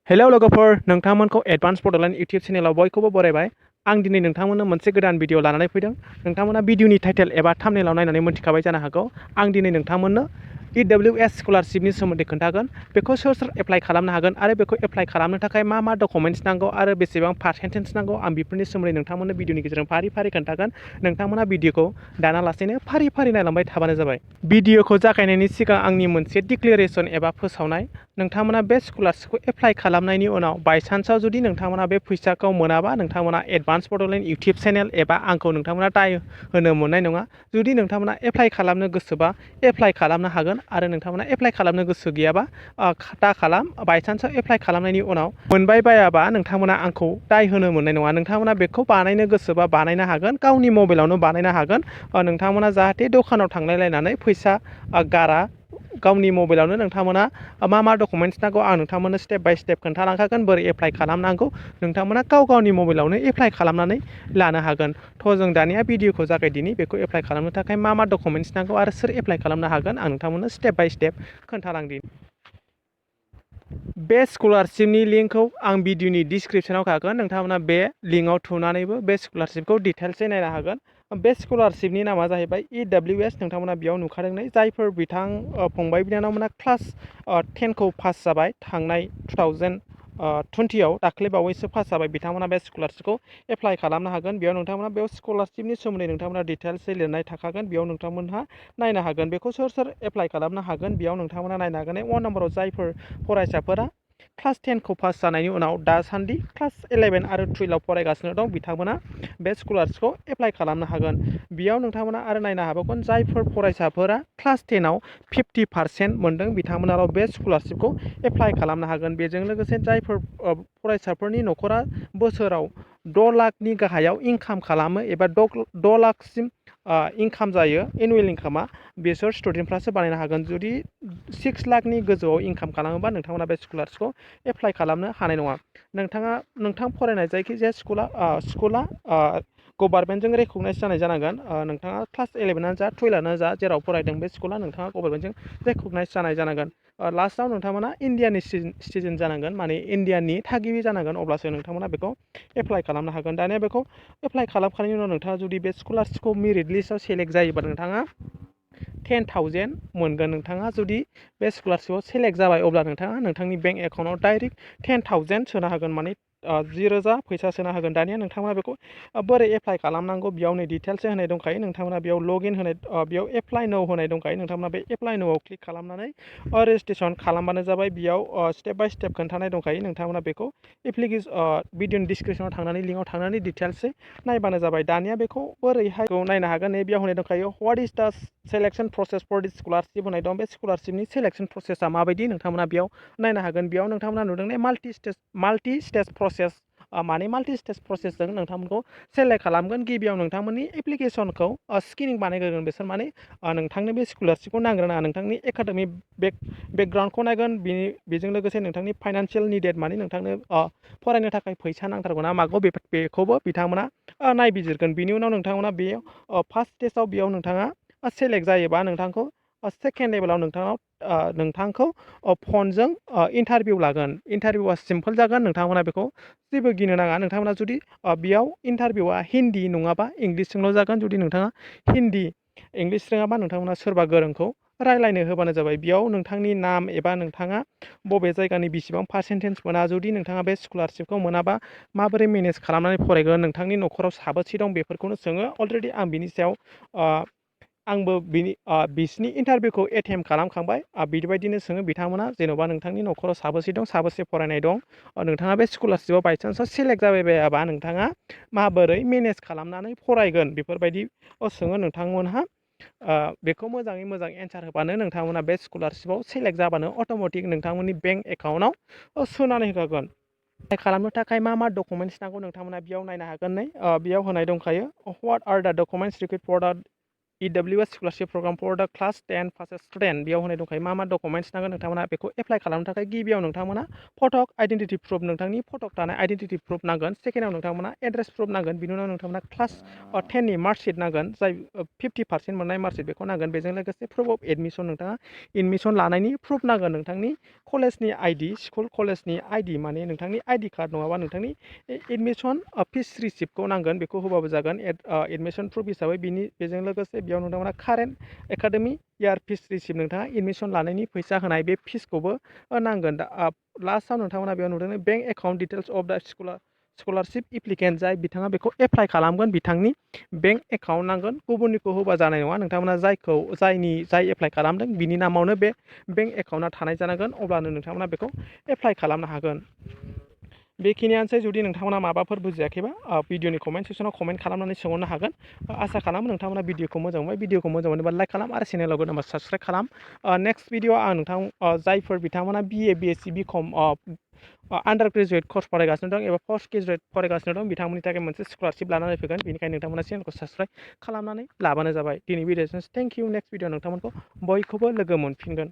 Hello लोगोफोर, नोंथांमोनखौ advance Bodoland YouTube चेनेलाव बयखौबो बरायबाय। आं दिनै नोंथांमोननो मोनसे गोदान भिडिअ लानानै फैदों। नोंथांमोना भिडिअनि टाइटेल एबा थाम्बनेलाव नायनानै मोनथिखाबाय जानो हागौ। आं दिनै नोंथांमोननो EWS स्कलारशिपनि सोमोन्दै खोन्थागोन। बेखौ सोर सोर एप्लाइ खालामनो हागोन आरो बेखौ एप्लाइ खालामनो थाखाय मा मा डकुमेन्ट्स नांगौ आरो बेसेबां पार्सेन्टेज नांगौ, आं बेफोरनि सोमोन्दै नोंथांमोननो भिडिअनि गेजेरजों फारि फारि खोन्थागोन। नोंथांमोना भिडिअखौ दानालासेनो फारि फारि नायलांबाय थाबानो जाबाय। भिडिअखौ जागायनायनि सिगां आंनि मोनसे डिक्लेरेसन एबा फोसावनाय। नोंथांमोना बे स्कलारशिपखौ एप्लाइ खालामनायनि उनाव बायसान्सआव जुदि नोंथांमोना बे फैसाखौ मोनाबा, नोंथांमोना एडभान्स बड'लेण्ड इउटिउब चेनेल एबा आंखौ नोंथांमोना दाय होनो मोननाय नङा। जुदि नोंथांमोना एप्लाइ खालामनो गोसोबा एप्लाइ खालामनो हागोन आरो नोंथांमोना एप्लाइ खालामनो गोसो गैयाबा दा खालाम। बायसान्सआव एप्लाइ खालामनायनि उनाव मोनबाय बायाबा नोंथांमोना आंखौ दाय होनो मोननाय नङा। नोंथांमोना बेखौ बानायनो गोसोबा बानायनो हागोन, गावनि मबाइलावनो बानायनो हागोन। नोंथांमोना जाहाथे दखानाव थांलायलायनानै फैसा गारा, गावनि मबाइलावनो नोंथांमोना मा मा डकुमेन्ट्स नांगौ आं नोंथांमोननो स्टेप बाय स्टेप खोन्थालांखागोन बोरै एप्लाइ खालामनांगौ। नोंथांमोना गावनि मबाइलावनो एप्लाइ खालामनानै लानो हागोन। थ' जों दानिया भिडिअखौ जागायदिनि। बेखौ एप्लाइ खालामनो थाखाय मा मा डकुमेन्ट्स नांगौ आरो सोर एप्लाइ खालामनो हागोन, आं नोंथांमोननो स्टेप बाय स्टेप खोन्थालांदिनि। बे स्कलारशिपनि लिंकखौ आं भिडिअनि डिसक्रिपसनाव होखागोन। नोंथांमोना बे लिंकआव थुनानैबो बे स्कलारशिपखौ डिटेल्सै नायनो हागोन। बे स्कलारशिपनि नामा जाहैबाय EWS। नोंथांमोना बेयाव नुखादों जायफोर फंबाय बिनानावमोना क्लास 10खौ पास जाबाय, थांनाय 2020आव दाख्लै बावैसो पास जाबाय, बिथांमोना बे स्कलारशिपखौ एप्लाइ खालामनो हागोन। बेयाव नोंथांमोना बेयाव स्कलारशिपनि सोमोन्दै नोंथांमोना डिटेल्सै लिरनाय थाखागोन। बेयाव नोंथांमोनहा नायनो हागोन बेखौ सोर सोर एप्लाइ खालामनो हागोन। बेयाव नोंथांमोना नायनो हागोन 1 नाम्बाराव जायफोर फरायसाफोरा क्लास 10खौ पास जानायनि उनाव दासान्दि क्लास 11 आरो 12आव फरायगासिनो दं, बिथांमोना बे स्कलारशिपखौ एप्लाइ खालामनो हागोन। बेयाव नोंथांमोना आरो नायनो हाबावगोन जायफोर फरायसाफोरा क्लास 10आव 50% मोनदों, बिथांमोनाल' बे स्कलारशिपखौ एप्लाइ खालामनो हागोन। बेजों लोगोसे जायफोर फरायसाफोरनि न'खरा बोसोराव 6 लाखनि गाहायाव इनकाम खालामो एबा 6 लाखसिम इनकाम जायो, एनुवेल इनकामा, बिसोर स्टुडेन्टफ्रासो बानायनो हागोन। जुदि 6 लाखनि गोजौआव इनकाम खालामोबा नोंथांमोना बे स्कलारशिपखौ एप्लाइ खालामनो हानाय नङा। नोंथां फरायनाय जायखिजाया स्कुला गभार्नमेन्टजों रेकगनाइज जानाय जानांगोन। नोंथाङा क्लास 11आनो जा 12आनो जा जेराव फरायदों बे स्कुला नोंथाङा गभार्नमेन्टजों रेकगनाइज जानाय जानांगोन। लास्टआव नोंथांमोना इण्डियानि सिटिजेन जानांगोन, माने इण्डियानि थागिबि जानांगोन, अब्लासो नोंथांमोना बेखौ एप्लाइ खालामनो हागोन। दानिया बेखौ एप्लाइ खालामखांनायनि उनाव नोंथाङा जुदि बे स्कलारशिपखौ मेरिट लिस्टआव सेलेक्ट जायोबा नोंथाङा 10,000 मोनगोन। नोंथाङा जुदि बे स्कलारशिपआव सेलेक्ट जाबाय अब्ला नोंथाङा नोंथांनि बेंक एकाउन्टआव डाइरेक्ट 10,000 सोनो हागोन, माने 10,000 फैसा सोनो हागोन। दानिया नोंथांमोना बेखौ बोरै एप्लाइ खालामनांगौ बेयाव नै डिटेल्स होनाय दंखायो। नोंथांमोना बेयाव लगइन होनाय, बेयाव एप्लाइ नाउ होनाय दंखायो। नोंथांमोना बे एप्लाइ नाउआव क्लिक खालामनानै रेजिस्ट्रेसन खालामबानो जाबाय। बेयाव स्टेप बाय स्टेप खोन्थानाय दंखायो। नोंथांमोना बेखौ भिडिअनि डिसक्रिपसनाव थांनानै लिंकआव थांनानै डिटेल्सै नायबानो जाबाय। दानिया बेखौ बोरैहाय नायनो हागोन, नै बेयाव होनाय दंखायो व्हाट इज द selection process for this scholarship होनाय दं। बे स्कलारशिपनि सेलेक्शन प्रसेसा माबायदि नोंथांमोना बेयाव नायनो हागोन। बेयाव नोंथांमोना नुदों माल्टि स्टेज प्रसेस, माने माल्टि स्टेज प्रसेसजों नोंथांमोनखौ सेलेक्ट खालामगोन। गिबियाव नोंथांमोननि एप्लिकेसनखौ स्क्रिनिं बानायग्रोगोन बिसोर, माने नोंथांनो बे स्कलारशिपखौ नांगोन ना नोंथांनि एकाडेमिक बेकग्राउन्डखौ नायगोन। बेजों लोगोसे नोंथांनि फाइनान्सियेल निडेड, माने नोंथांनो फरायनो थाखाय फैसा नांथारगौ ना मागौ, बेखौबो बिथांमोना नायबिजिरगोन। बिनि उनाव नोंथांमोना बेयाव फार्स्ट स्टेजाव बेयाव नोंथाङा सेलेक्ट जायोबा नोंथांखौ सेकेन्ड लेभेलाव नोंथांखौ फनजों इन्टारभिउ लागोन। इन्टारभिउआ सिम्पोल जागोन, नोंथांमोना बेखौ जेबो गिनो नाङा। नोंथांमोना जुदि बेयाव इन्टारभिउआ हिन्दी नङाबा इंलिसजोंल' जागोन। जुदि नोंथाङा इंलिस रोङाबा नोंथांमोना सोरबा गोरोंखौ रायलायनो होबानो जाबाय। बेयाव नोंथांनि नाम एबा नोंथाङा बबे जायगानि बेसेबां पार्सेन्टेज मोना, जुदि नोंथाङा बे स्कलारशिपखौ मोनाबा माबोरै मेनेज खालामनानै फरायगोन, नोंथांनि न'खराव साबोसे दं, बेफोरखौनो सोङो। अलरेडि आं बिनि सायाव आंबो बिसिनि इन्टारभिउखौ एटेम्प खालामखांबाय। बेबायदिनो सोङो बिथांमोना, जेन'बा नोंथांनि न'खराव साबोसे दं, साबोसे फरायनाय दं, नोंथाङा बे स्कलारशिपआव बायसान्सआव सेलेक्ट जाबाय बायाबा नोंथाङा माबोरै मेनेज खालामनानै फरायगोन, बेफोरबायदि सोङो। नोंथांमोनहा बेखौ मोजाङै मोजां एन्सार होबानो नोंथांमोना बे स्कलारशिपआव सेलेक्ट जाबानो अट'मेटिक नोंथांमोननि बेंक एकाउन्टआव सोनानै होखागोन। एप्लाइ खालामनो थाखाय मा मा डकुमेन्ट्स नांगौ नोंथांमोना बेयाव नायनो हागोन। नै बेयाव होनाय दंखायो व्हाट आर द documents required for the EWS Scholarship Program for the Class 10 Pass Student बेयाव होनाय दंखायो मा डकुमेन्ट्स नांगोन नोंथांमोना बेखौ एप्लाइ खालामनो थाखाय गिबियाव नोंथांमोना फटक आइडेन्टिटि प्रुफ नोंथांनि फटक थानाय आइडेन्टिटि प्रुफ नांगोन सेकेन्डआव नोंथांमोना एड्रेस प्रुफ नांगोन बिनि उनाव नोंथांमोना क्लास 10नि मार्कशीट नांगोन जाय 50% मोननाय मार्कशीट बेखौ नांगोन बेजों लोगोसे प्रुफ अफ एडमिसन नोंथाङा एडमिसन लानायनि प्रुफ नांगोन नोंथांनि कलेजनि आइडि स्कुल कलेजनि आइडि माने नोंथांनि आइडि कार्ड नङाबा नोंथांनि एडमिसन फिस रिसिप्टखौ नांगोन बेखौ होबाबो जागोन एडमिसन प्रुफ हिसाबै बेजों लोगोसे बेयाव नोंथांमोना कारेन्ट एकाडेमि इयार फिस रिसिप्ट नोंथाङा एडमिसन लानायनि फैसा होनाय बे फिसखौबो नांगोन दा लास्टआव नोंथांमोना बेयाव नुदों bank account details of the scholarship applicant जाय बिथाङा बेखौ एप्लाइ खालामगोन बिथांनि बेंक एकाउन्ट नांगोन गुबुननिखौ होबा जानाय नङा नोंथांमोना जाय एप्लाइ खालामदों बिनि नामावनो बे बेंक एकाउन्टआ थानाय जानांगोन अब्लानो नोंथांमोना बेखौ एप्लाइ खालामनो हागोन बेखिनियानोसै जुदि नोंथांमोना माबाफोर बुजियाखैबा भिडिअनि कमेन्ट सेक्सनाव कमेन्ट खालामनानै सोंहरनो हागोन आसा खालामो नोंथांमोना भिडिअखौ मोजां मोनबाय भिडिअखौ मोजां मोनोबा लाइक खालाम आरो चेनेलाव गोदानबा साबस्क्राइब खालाम नेक्स्ट भिडिअ आं जायफोर बिथांमोना BA BSc BCom आन्डार ग्रेजुवेट कर्स फरायगासिनो दं एबा पोस्ट ग्रेजुवेट फरायगासिनो दं बिथांमोननि थाखाय मोनसे स्कलारशिप लानानै फैगोन बेनिखायनो नोंथांमोना चेनेलखौ साबस्क्राइब खालामनानै लाबानो जाबाय दिनै video thank you next video नोंथांमोनखौ बयखौबो लोगो मोनफिनगोन